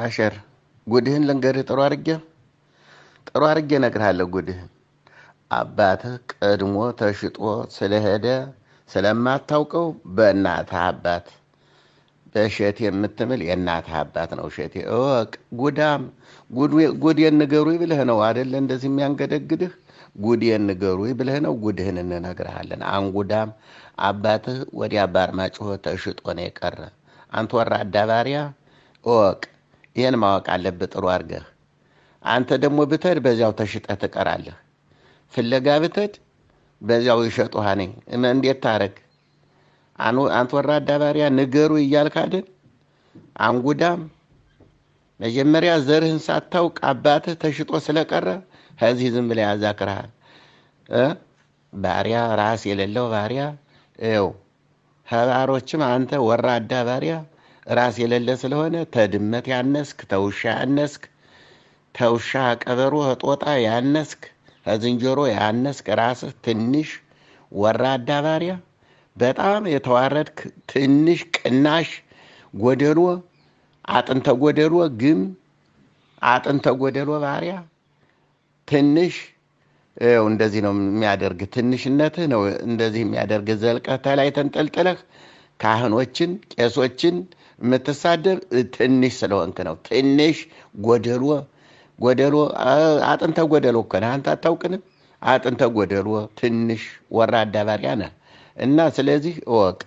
አሸር ጉድህን ልንገርህ፣ ጥሩ አድርጌ ጥሩ አድርጌ እነግርሃለሁ ጉድህን። አባትህ ቀድሞ ተሽጦ ስለሄደ ስለማታውቀው በእናትህ አባት በእሸቴ የምትምል የእናትህ አባት ነው። እሸቴ እወቅ። ጉዳም ጉዴን ንገሩኝ ብለህ ነው አደለ? እንደዚህ የሚያንገደግድህ ጉዴን ንገሩኝ ብለህ ነው። ጉድህን እንነግርሃለን። አንጉዳም አባትህ ወዲያ በአርማጭሆ ተሽጦ ነው የቀረ። አንተ ወራዳ ባሪያ እወቅ። ይህን ማወቅ አለብህ ጥሩ አድርገህ። አንተ ደግሞ ብትሄድ በዚያው ተሽጠህ ትቀራለህ። ፍለጋ ብትሄድ በዚያው ይሸጡሃል። እንዴት ታረግ? አንተ ወራዳ ባሪያ ንገሩ እያልክ አይደል? አንጉዳም መጀመሪያ ዘርህን ሳታውቅ አባትህ ተሽጦ ስለቀረ ከዚህ ዝም ብለህ ያዛክርሃል። ባሪያ ራስ የሌለው ባሪያ ይኸው ከባሮችም አንተ ወራዳ ባሪያ ራስ የሌለ ስለሆነ ተድመት ያነስክ፣ ተውሻ ያነስክ፣ ተውሻ ቀበሮ ጦጣ ያነስክ፣ ከዝንጀሮ ያነስክ ራስህ ትንሽ ወራዳ ባሪያ በጣም የተዋረድክ ትንሽ ቅናሽ ጎደሎ አጥንተ ጎደሎ ግም አጥንተ ጎደሎ ባሪያ ትንሽ ይኸው እንደዚህ ነው የሚያደርግ። ትንሽነትህ ነው እንደዚህ የሚያደርግ። ዘልቀህ ተላይ ተንጠልጥለህ ካህኖችን ቄሶችን የምትሳደብ ትንሽ ስለሆንክ ነው። ትንሽ ጎደሎ ጎደሎ አጥንተ ጎደሎ እኮ ነህ አንተ አታውቅንም? አጥንተ ጎደሎ ትንሽ ወራዳ ባሪያ ነህ። እና ስለዚህ እወቅ።